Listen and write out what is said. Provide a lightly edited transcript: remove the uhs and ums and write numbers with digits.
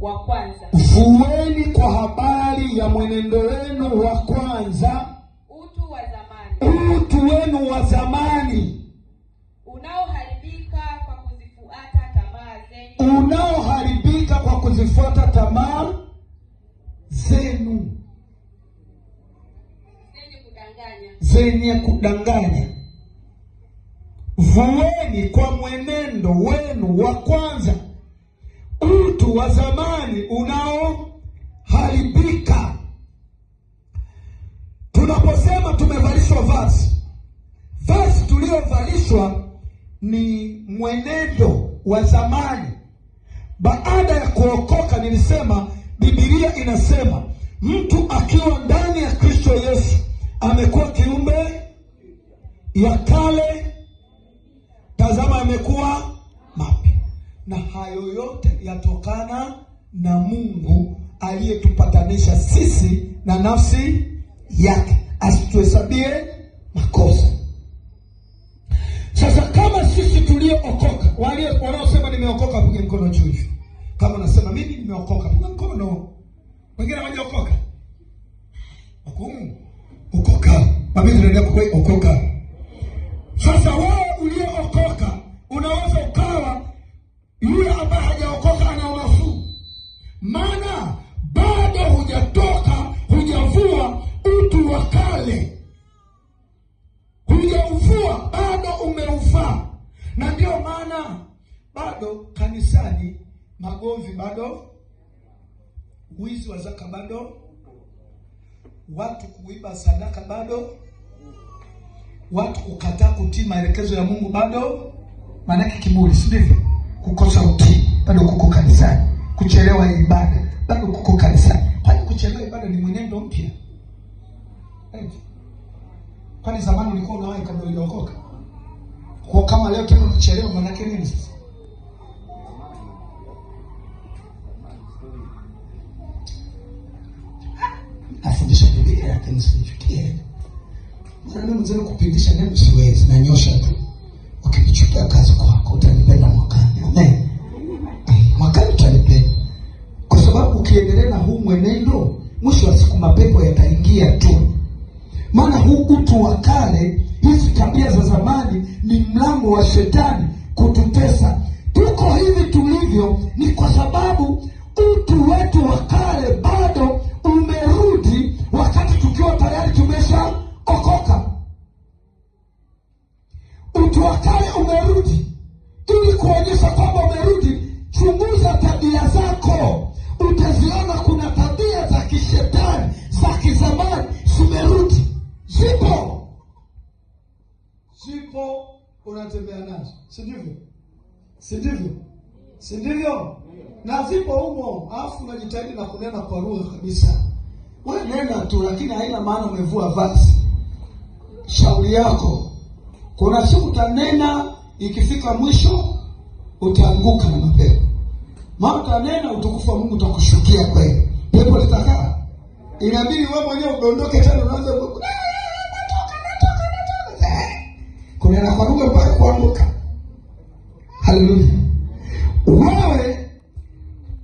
wa kwanza, Vueni kwa habari ya mwenendo wenu wa kwanza, utu wa zamani utu wenu wa zamani unaoharibika kwa kuzifuata tamaa zenyu unaoharibika kwa kuzifuata tamaa zenu zenye kudanganya, zenye kudanganya. Vueni kwa mwenendo wenu wa kwanza utu wa zamani unaoharibika. Tunaposema tumevalishwa vazi, vazi tuliovalishwa ni mwenendo wa zamani. Baada ya kuokoka, nilisema Biblia inasema mtu akiwa ndani ya Kristo Yesu amekuwa kiumbe ya kale, tazama, amekuwa mapya. Na hayo yote yatokana na Mungu aliyetupatanisha sisi na nafsi yake, asituhesabie makosa. Sasa kama sisi tuliookoka, wale wanaosema nimeokoka, piga mkono juu hivi. Kama unasema mimi nimeokoka, piga mkono. Wengine hawajaokoka. Hukumu okoka. Mimi tunaendelea kwa okoka. Sasa wewe uliyookoka unaweza ukawa yule ambaye hajaokoka ana unafuu, maana bado hujatoka, hujavua utu wa kale, hujauvua bado, umeuvaa. Na ndio maana bado kanisani magomvi bado, wizi wa zaka bado, watu kuiba sadaka bado, watu kukataa kutii maelekezo ya Mungu bado. Maanake kiburi, si ndivyo? Kukosa utii bado kuko kanisani, kuchelewa ibada bado kuko kanisani. Kwani kuchelewa ibada ni mwenendo mpya? Eti. Kwani zamani ulikuwa unawahi kabla hujaokoka? Kwa kama leo tena unachelewa, maanake nini sasa? Nafundisha Biblia lakini msinichukie. Maana mimi mzee kupindisha neno siwezi, nanyosha tu. Ukinichukia kazi kwako, utanipenda mwakani. Amen. Mwakani utanipenda. Kwa sababu ukiendelea na huu mwenendo, mwisho wa siku mapepo yataingia tu. Maana huu utu wa kale, hizi tabia za zamani ni mlango wa shetani kututesa. Tuko hivi tulivyo ni kwa sababu utu wetu wa kale bado umerudi, wakati tukiwa tayari tumeshaokoka. Utu wa kale umerudi. Ili kuonyesha kwamba umerudi, chunguza tabia zako, utaziona kuna tabia za kishetani za kizamani zimerudi, zipo zipo, unatembea nazo, si ndivyo? Si ndivyo? Si ndivyo? Na zipo humo, alafu unajitahidi na kunena kwa lugha kabisa. Wewe nena tu, lakini haina maana umevua vazi. Shauri yako. Kuna siku utanena, ikifika mwisho utaanguka na mapepo. Maana utanena, utukufu wa Mungu utakushukia kweli, pepo litakaa. Inabidi wewe mwenyewe udondoke tena, unaanza natoka, natoka, natoka, kunena kwa lugha mpaka kuanguka. Haleluya!